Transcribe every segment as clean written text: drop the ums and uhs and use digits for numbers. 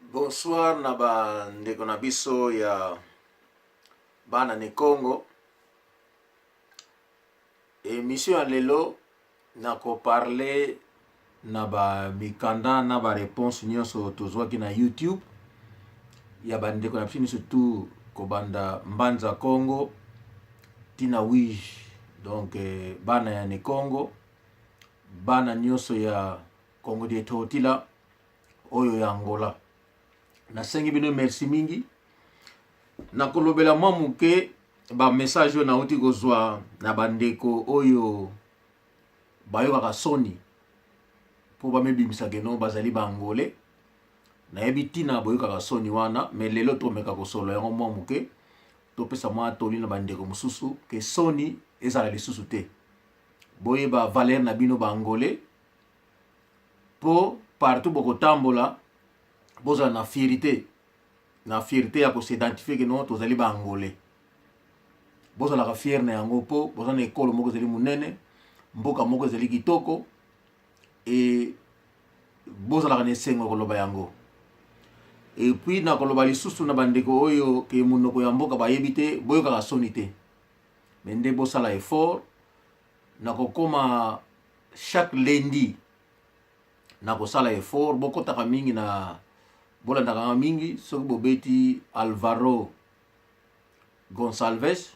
Bonsoir na ba ndeko na biso ya bana ne Congo. Emission ya lelo na ko parler na ba mikanda na ba reponse nyonso tozwaki na YouTube ya ba ndeko na biso nyonso tout kobanda Mbanza Congo tina Wige donc eh, bana ya ne Congo bana nyonso ya Congo de Totila oyo ya Angola. Nasengi bino merci mingi. Nakolobela mwa moke ba message oyo nauti kozwa na bandeko oyo bayokaka soni mpo bamibimisa keno bazali ba Angolais. Nayebi ntina boyokaka soni wana, me lelo tomeka kosolola yango mwa moke, topesa mwa toli na bandeko mosusu ke soni ezala lisusu te. Boyeba valeur na bino ba Angolais po partout bokotambola bozala na fierite na fierite ya ko s'identifier que non tozali ba angolais bozalaka fier na yango po boza na ekolo moko ezali monene mboka moko ezali kitoko e bozalaka na esengo ya koloba yango epuis na koloba lisusu na bandeko oyo ke monoko ya mboka bayebi te boyokaka soni te me nde bosala effort na kokoma chaque lundi na kosala effort bokotaka mingi na bolandaka nga mingi soki bobeti Alvaro Gonsalves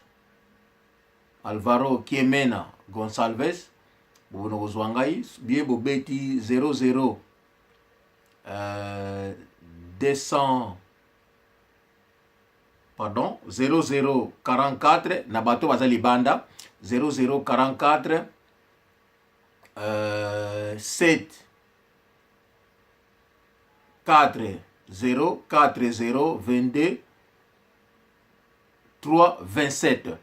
Alvaro Kiemena Gonsalves bobona kozwa ngai bien bobeti 00 200 pardon 0044 na bato baza libanda 0044 7 4 0 4 0 22 3 27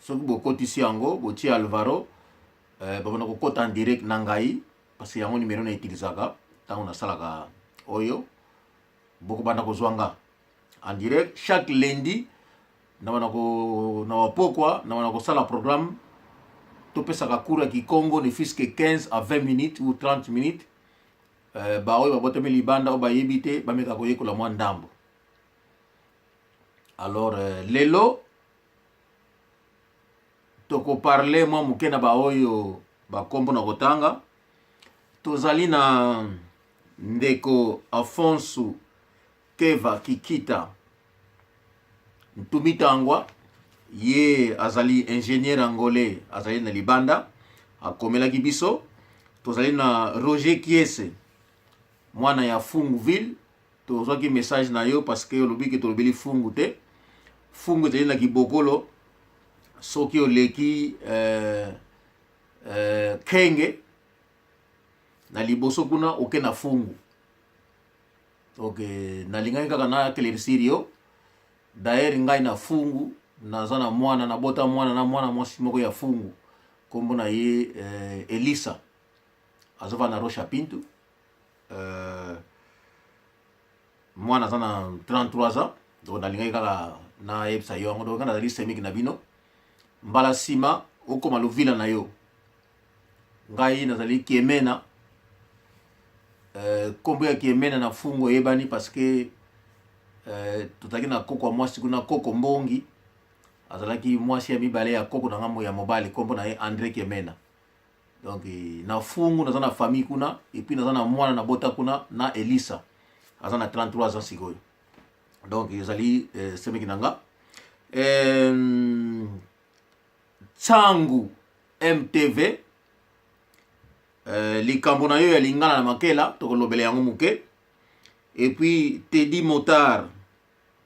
soki bokotisi yango botie Alvaro babanda kokota en direct na ngai parce que yango numero na utilisaka ntango nasalaka oyo bokobanda kozwa nga en direct chaque lundi na bana ko na bapokwa na bana kosala programme topesaka cours ya kikongo ne fût que 15 à 20 minutes ou 30 minutes baoyo babotami libanda oyo bayebi te bameka koyekola mwa ndambo alors lelo tokoparle mwa moke na baoyo bakombo na kotanga tozali na ndeko Afonso Keva Kikita Ntumitangwa ye azali ingénieur angolais azali na libanda akomelaki biso tozali na Roger Kiese mwana ya Funguville tozwaki message na yo parce que olobi ke tolobeli fungu te fungu ezali na kibokolo soki oleki kenge na liboso kuna oke na fungu donc nalingaki kaka na éclaircir yo d'ailleurs ngai na fungu naza na mwana nabota mwana na mwana mwasi moko ya fungu nkombo na ye Elisa azovanda na Rocha Pinto mwana aza na 33 ans donc nalingaki kaka nayebisa yo yango donc ngai nazali semiki na bino mbala nsima okoma lovila na yo ngai nazali Kiemena nkombo ya Kiemena na fungu eyebani parce que tozalaki na koko ya mwasi kuna koko Mbongi azalaki mwasi ya mibale ya koko na ngambo ya mobali nkombo na ye André Kiemena donc na fungu naza na famille kuna et puis naza na mwana nabota kuna na Elisa aza na 33 ans sikoyo donc ezali semeki na nga Tsangu MTV likambo na yo ya lingala na makela tokolobela yango moke et puis Teddy Motard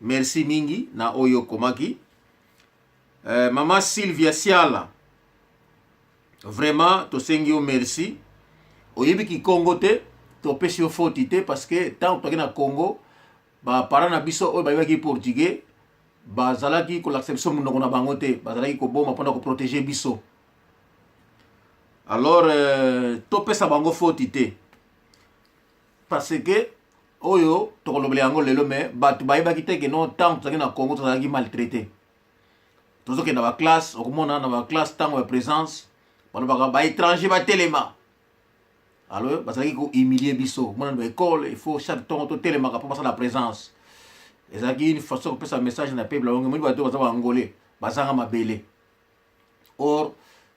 merci mingi na oyo okomaki mama Sylvia Siala vraiment tosengi yo merci oyebi kikongo te topesi yo foti te parce que ntango toki na Congo baparent na biso oyo bayebaki portugais bazalaki kolakisa biso monoko na bango te bazalaki koboma mpona koprotéger biso alors topesa bango foti te parce que oyo tokolobela yango lelo me bato bayebaki te ke non ntango tozalaki na Congo tozalaki maltraité tozokende na baclasse okomona na baclasse ntango ya présence balobaka baétranger batelema. Alors bazalaki kohumilie biso mona na baekole, il faut chaque ntongo totelemaka mpo basala présence. Ezalaki une façon kopesa message na peuple yango. Moni bato baza baangolais, bazanga mabele. Or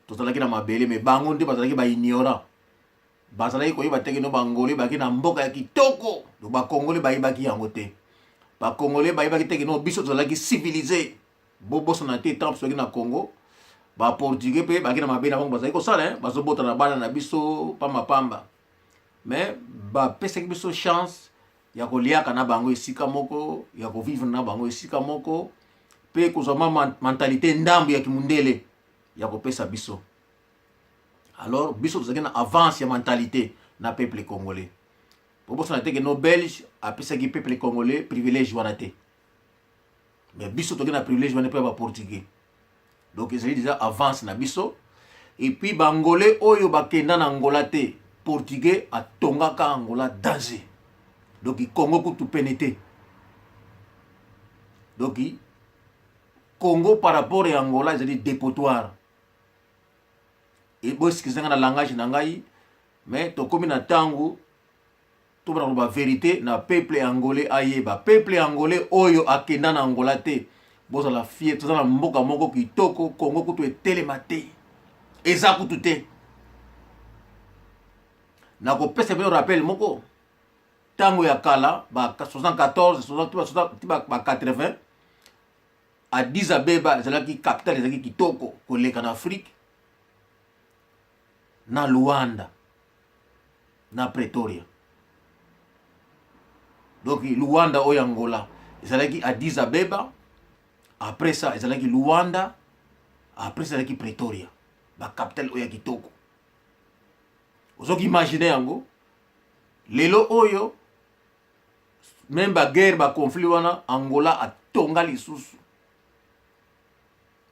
tozalaki na mabele, mais bango nde bazalaki baignorant, bazalaki koyeba te que non, baangolais bazalaki na mboka ya kitoko. Donc bakongolais bayebaki yango te, bakongolais bayebaki te que non, biso tozalaki civilisé. Bobosana te, ntango tozalaki na Congo, baportugais mpe bazalaki na mabe na bango, bazalaki kosala, bazobota na bana na biso pambapamba, mais bapesaki biso chance ya koliaka na bango esika moko, ya kovivre na bango esika moko, mpe kozwa mwa mentalité ndambo ya kimundele ya kopesa biso. Alors biso tozalaki na avance ya mentalité na peuple congolais. Bobosana te que non, belge apesaki peuple congolais privilège wana te, mais biso toki na privilège wana mpe ya baportugais. Donc ezali déjà avance na biso. Et puis bangolais oyo bakenda na Angola te, portugais atongaka Angola danger. Donc Congo kutu pene te. Donc Congo par rapport ya Angola ezali dépotoir. Boexcuser nga na langage na ngai, mais tokómi na ntango tobana koloba vérité na peuple angolais ayeba. Peuple angolais oyo akenda na Angola te, bozala fier. Toza na mboka moko kitoko. Congo kutu etelema te, eza kutu te. Nakopesa bino rappel moko. Ntango ya kala, ba 74 ti ba 80, Addis Abeba ezalaki capitale, ezalaki kitoko koleka na Afrique, na Luanda na Pretoria. Donc Luanda oyo Angola ezalaki Addis Abeba, après ça ezalaki Luanda, après ça ezalaki Pretoria, bacapitale oyo ya kitoko. Ozoki imagine yango lelo oyo, même baguerre, baconflit wana, Angola atonga lisusu.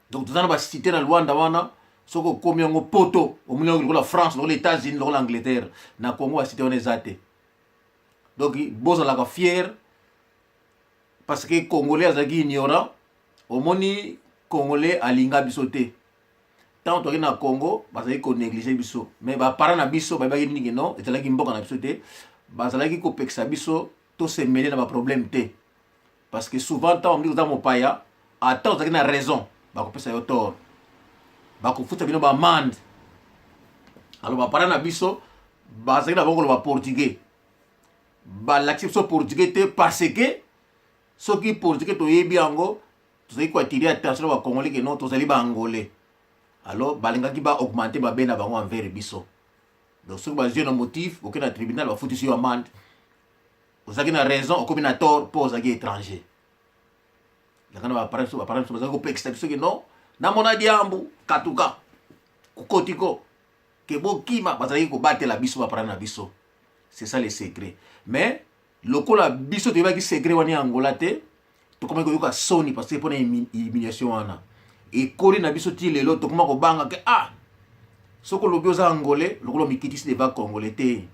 Donc toza na bacité na Luanda wana, soki okomi yango poto, omoni yango lokola France, lokola États-Unis, lokola Angleterre. Na Congo bacité wana eza te. Donc bozalaka fier, parce que congolais azalaki ignorant. Omoni, congolais alinga biso te. Ntango toyaki na Congo, bazalaki konéglige biso, mais baparent na biso bayebaki ndenge non, ezalaki mboka na biso te. Bazalaki kopekisa biso tosemêler na baproblème te, parce que souvent ntango omoni koza mopaya, ata ozalaki na raison, bakopesa yo tort, bakofuta bino baamende. Alors baparent na biso bazalaki na bango koloba portugais, balakisi biso portugais te, parce que soki portugais toyebi yango, tozali koattirer attention na bacongolais que non, tozali baangolais. Alors balingaki baaugmenter mabe na bango envers biso. Donc soki bazwi na motif, okei na tribunal, bafutisi yo amende. Ozalaki na raison, okomi na tort mpo ozalaki étranger. Yaka na baparent biso, baparent biso bazalaki kopekisa biso que non, namona diambu katuka kokotiko ke bokima. Bazalaki kobatela biso, baparent na biso. C'est ça le secret. Mais lokola biso toyebaki secret wana ya Angola te, tokomaki koyoka soni, parce que mpona humiliation wana ekoli na biso ti lelo, tokoma kobanga que ah, soki olobi oza angolais, lokola omikitisi devant congolais te.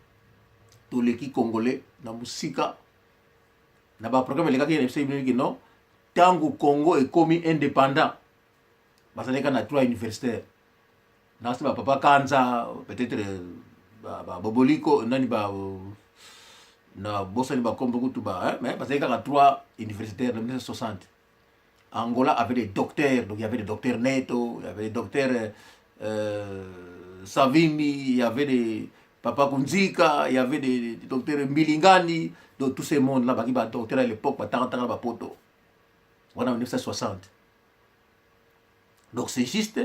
Toleki congolais na mosika. Na baprogramme elekaki na biso ebiniki, non, ntango Congo ekomi indépendant, bazalaki na trois universitaire nasi, bapapa Kanza, peut-être baboboliko nani, ba na bosani bakombo kutu ba, mais bazalaki kaka trois universitaires na 1960. Angola avait des docteurs. Donc il y avait des docteurs Neto, il y avait des docteurs Savimbi, il y avait des papa Kunzika, il y avait des docteurs Mbilingani. Donc tout ce monde là baki ba docteur à l'époque, batanga bapoto wana 1960. Donc c'est juste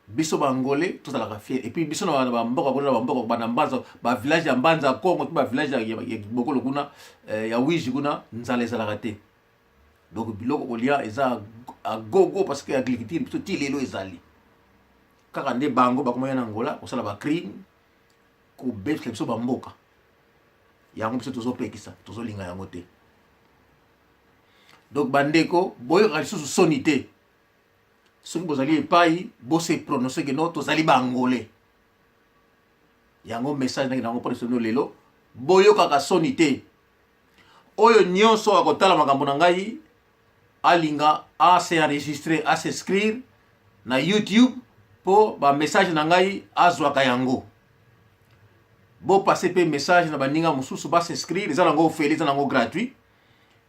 biso bangolais tozalaka fier. Et puis biso na bamboka kuna, na bamboka bana Mbanza, bavillage ya Mbanza Congo to bavillage ya Bokolo kuna, ya Wiji kuna, nzala ezalaka te. Donc biloko kolia eza agogo, parce que agriculture biso ti lelo ezali kaka. Nde bango bakomaya na Angola kosala bacrime, kobebisa biso bamboka. Yango biso tozopekisa, tozolinga yango te. Donc bandeko, boyokaka lisusu soni te. Soki bozali epai, bose prononce que non, tozali baangolais. Yango message ndenge nango mpona biso lelo. Boyokaka soni te. Oyo nyonso akotala makambo na ngai, alinga ase enregistrer, as'inscrire na YouTube mpo bamessage na ngai azwaka yango. Bopase mpe message na baninga mosusu bas'inscrire, eza nango ofele, eza nango gratuit.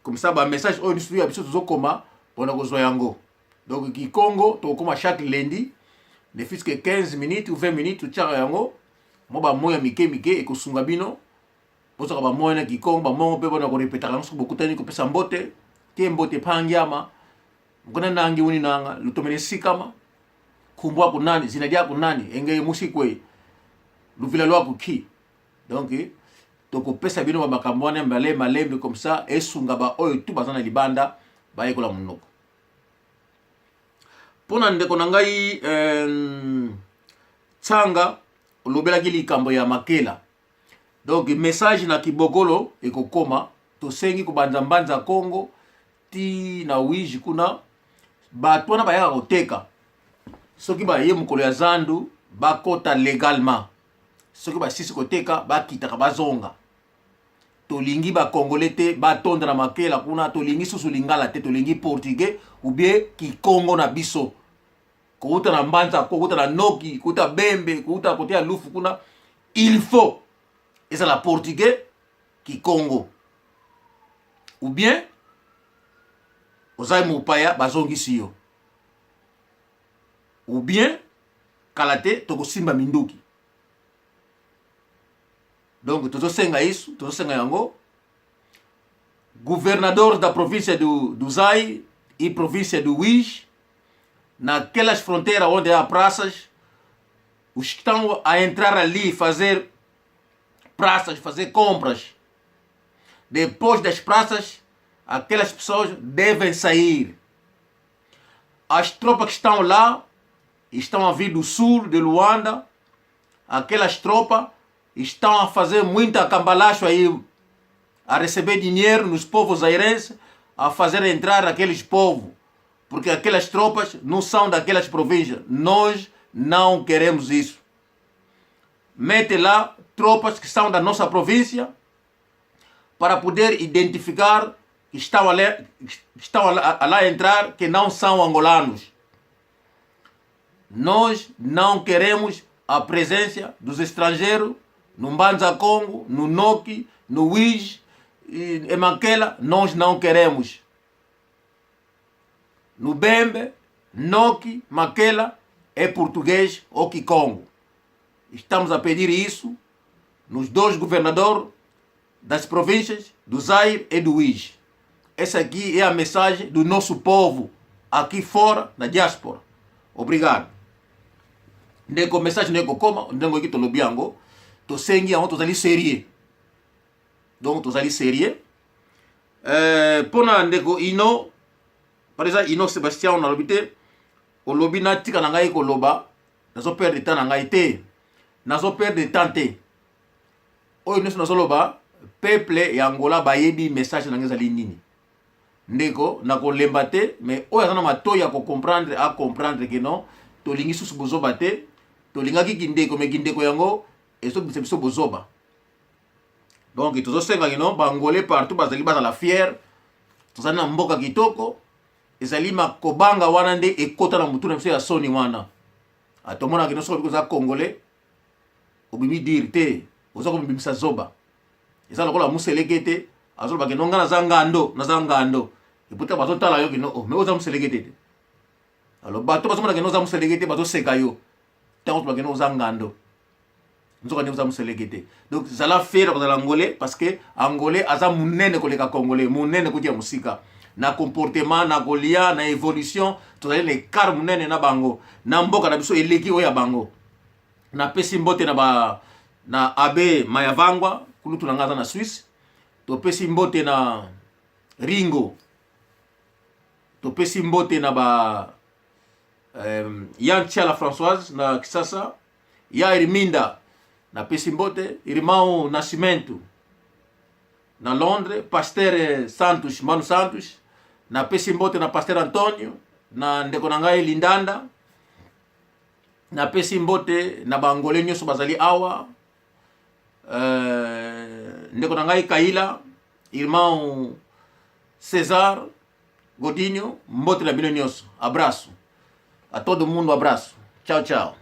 Comme ça bamessage oyo nyonso ya biso tozokoma mpona kozwa yango. Donc kikongo tokokoma chaque lundi, ne fût que 15 minutes ou 20 minutes, totiaka yango mwa bamoya mike mike ekosunga bino bozwaka bamoya na kikongo, bamongo mpe bona korepetaka yango soki bokutani, kopesa mbote te, mbote pangiama mokona nangi uni nanga lutomene sikama kumbwa kunani zina lya kunani engeye musikwe luvila lwaku ki. Donc tokopesa bino bamakambo wana malembe malembe, comme ça esunga baoyo tu baza na libanda bayekola monoko. Mpo na ndeko na ngai Tsanga, olobelaki likambo ya Makela. Donc message na kibokolo ekokoma, tosengi kobanza Mbanza Congo ti na Wige kuna, bato wana bayaka koteka, soki baye mokolo ya zandu, bakota légalement. Soki basisi koteka, bakitaka, bazonga. Tolingi bakongole te batonda na Makela kuna. Tolingi susu lingala te, tolingi portugais ou bien kikongo na biso. Kouta na Mbanza, kouta na Noki, kouta Bembe, kouta kote ya Lufu kuna, il faut ezala portugais, kikongo, ou bien ozali mopaya, bazongisi yo, ou bien kala te tokosimba minduki. Donc tozosenga yesu, tozosenga yango governador da província do Zaire e província do Uíge, naquelas fronteiras onde há praças, os que estão a entrar ali fazer praças, fazer compras, depois das praças, aquelas pessoas devem sair. As tropas que estão lá, estão a vir do sul de Luanda, aquelas tropas estão a fazer muita cambalacho aí, a receber dinheiro nos povos zairenses, a fazer entrar aqueles povos, porque aquelas tropas não são daquelas províncias. Nós não queremos isso. Mete lá tropas que são da nossa província para poder identificar que estão a lá entrar, que não são angolanos. Nós não queremos a presença dos estrangeiros no Mbanza Congo, no Noki, no Uíge, em Maquela, nós não queremos. No Bembe, Noki, Maquela, é português ou Kikongo. Estamos a pedir isso nos dois governadores das províncias do Zaire e do Uíge. Essa aqui é a mensagem do nosso povo aqui fora na diáspora. Obrigado. Ndeko, message ndeko kokoma ndenge oki tolobi yango, tosengi yango, tozali sérieux. Donc tozali sérieux. Mpona ndeko Ino, par exemple Ino Sébastien, nalobi te, olobi natika na ngai koloba, nazoperdre temps na ngai te, nazoperdre temps te. Oyo nyonso nazoloba, peuple ya Angola bayebi message na ngai ezali nini. Ndeko, nakolemba te, mais oyo aza na matoi ya kocomprendre, acomprendre ke non, tolingi susu bozoba te. Tolingaki kindeko, mais kindeko yango ezobimisa biso bozoba. Donc tozosenga kino baangolais partout bazali, bazala fier. Tozali na mboka kitoko. Ezali makobanga wana nde ekota na motu na biso ya soni wana. Atomonaka kino soki oza congolais, obimi dire te, oza komibimisa zoba. Eza lokola moseleke te, azoloba kino nga naza ngando, naza ngando, eputa bazotala yo kino, oh, mais oza moseleke te te. Alors bato bazomona kino oza moseleke te, bazoseka yo ntango toloba kino oza ngando, nzoka nde oza moseleke te. Donc zala fier kozala angolais, parce que angolais aza monene koleka congolais, monene kuti ya mosika na comportement, na kolia, na évolution. Tozali na écart monene na bango, na mboka na biso eleki oyo ya bango. Napesi mbote na ba na abe Mayavangwa, kulutu na ngai aza na Suisse. Topesi mbote na Ringo, topesi mbote na ba Yan Tiala Françoise na Kisasa, ya Herminda, napesi mbote Irmão Nascimento na Londres, Pasteur Santos, Manu Santos, napesi mbote na Pasteur Antonio, na ndeko na ngai Lindanda. Napesi mbote na baangolais nyonso bazali awa, ndeko na ngai Kaila, Irmão César Godinho, mbote na bino nyonso. Abraço a todo mundo, abraço, ciao ciao.